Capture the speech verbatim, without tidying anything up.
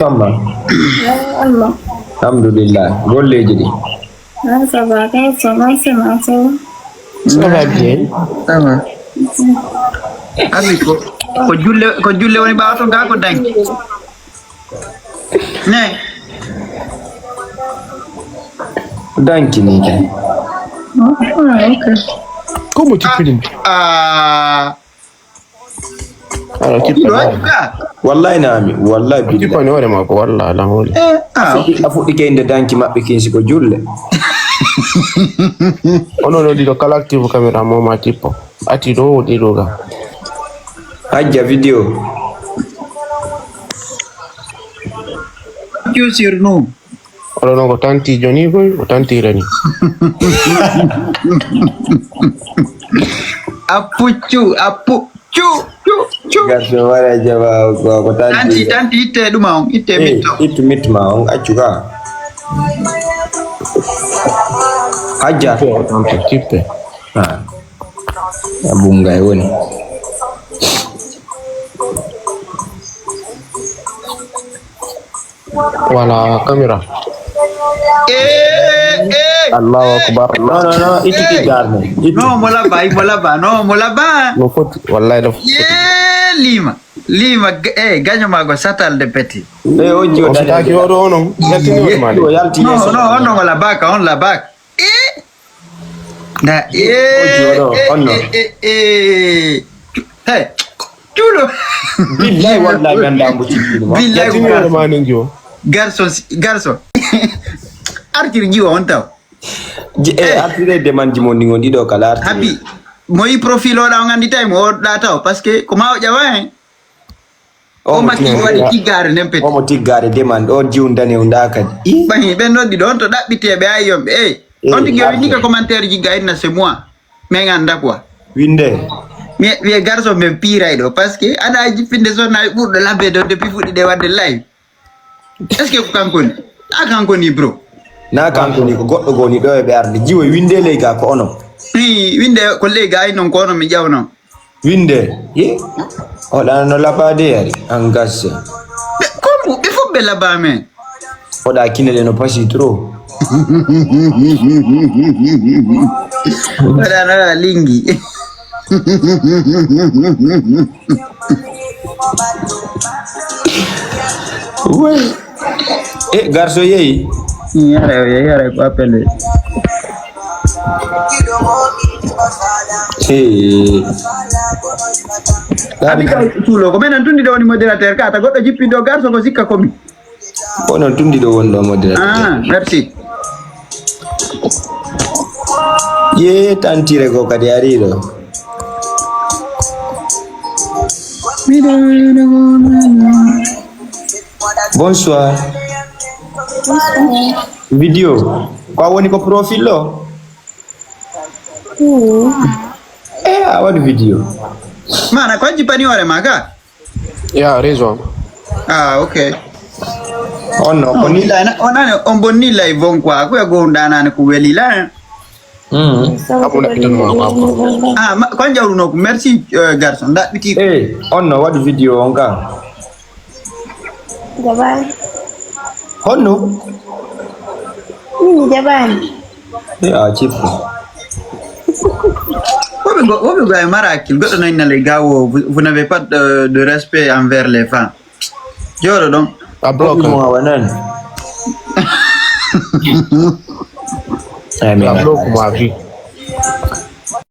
Amma. Allah. Alhamdulillah. Golleeji ɗi. Ah, ça va, ça va, c'est ma soeur. Ça va bien. Ça va. Abi ko ko julle ko julle woni ɓaawa to gaa ko dañ. Ne. Danki ni kay. Ah, ok. Ko mo tippi ɗum? Ah. Ala Ɗo tippa. ajuka. Wallahi naami. Wallahi billahi. Tippani hoore makko walla ala hoore. Eh, ah. A fuɗɗike inde danki maɓɓe kin siko julle. Onon ɗo ɗiɗo kala active caméra mo ma tippo. Ati ɗo o ɗiɗo ga. Hajja vidéo. Dieu sur nous. Oɗo non ko tanti joni koy o tanti reni. A puccu a puccu cu cu. Garso wara jaba ko ko Tanti tanti. tanti itte ɗuma on itte Eh, mitto. Ittu mittu ma on accu ka. Hajja. Tanti tippe. Ah. Abunga e woni. Wala caméra. Eh, eh. Allahu akbar. Non non non, ittu tiggar ne. Ittu. No mo laba mo laba no mo laba. No foti wallahi no foti. Ye lima lima g- eh gaño ma go satal de petit. Eh, o O jodani. sitaki oɗo onon yaltini hoore ma de. O yalti No yeso. no on no mo laba ka on laba. Eh. Da eh. Ojo, no, eh, on no. eh, eh, eh. Hey. Cuulo. Billahi wallahi mi anda mbo cippini ma. Billahi Yaltini hoore ma nen jo. Garçon garçon. Artir jiwa on taw. Je- Eh, artire demande ji mon ɗi gon ɗiɗo kala artire. Habi. Mo yi profil o da on andi tay mo o da taw parce que ko ma o jawa en. O Omo makki tigga- waɗi tiggare nden peti. Omo tiggare demande o jiwndani o nda kadi. I Ɓahi ɓen noon ɗiɗo on to ɗaɓɓiteɓe ay yomɓe ey. Eh, On tigi o ɗaɓɓite. winndika commentaire ji gayna c'est moi. Mais ngannda quoi. Winde. Mi wiye garçon men piiray ɗo parce que aɗa jippinde sonnaɓe ɓurɗo labbe ɗo depuis fuɗɗiɗe wadde live. Est ce que ko kanko ni? A kanko ni bro. Na kanko ni ko goɗɗo goni ɗo e ɓe arde jiwo winde ley ga ko onon. Hi, winde ko ley ga ay non ko onon mi ƴawno. Winde. Ye. Oɗa no labade yari. An gasse. Ɓe kombu ɓe fof ɓe laba men. Oɗa kinele no pasi trop. Waɗa no waɗa lingi. Oui. E garso yeyi. Yara yara ko appelle. Hey. Abi ka suulo ko menen tundi ɗo woni modérateur ka ta goɗɗo jippiɗo garso ko sikka komi. Onon tundi ɗo woni ɗo modérateur. Ah, merci. Ye tantire ko kadi ari ɗo. Bonsoir. Vidéo. Ko a woni ko profil ɗo? Eh, a waɗi vidéo. Mana ko jippani hoore ma ka? Ya raison. Ah, ok. On no ko ni. Onani on bonni lay bon quoi ko e go ndanani ko weli la. Mm. Abu na itan ma ko abu. Ah, ma- ko jawruno ko merci euh, garçon daɓɓiti. Eh, on no waɗi vidéo on ka. Jaɓaani. Honno? Min mi jaɓaani. Eh, a cippo. Woɓe go woɓe go e marakil goɗɗo no innale gawo vous vous n'avez pas de, de respect envers les femmes. Jooɗo ɗon. A bloque. Mo wanan. Ay mi. A bloque ma vie.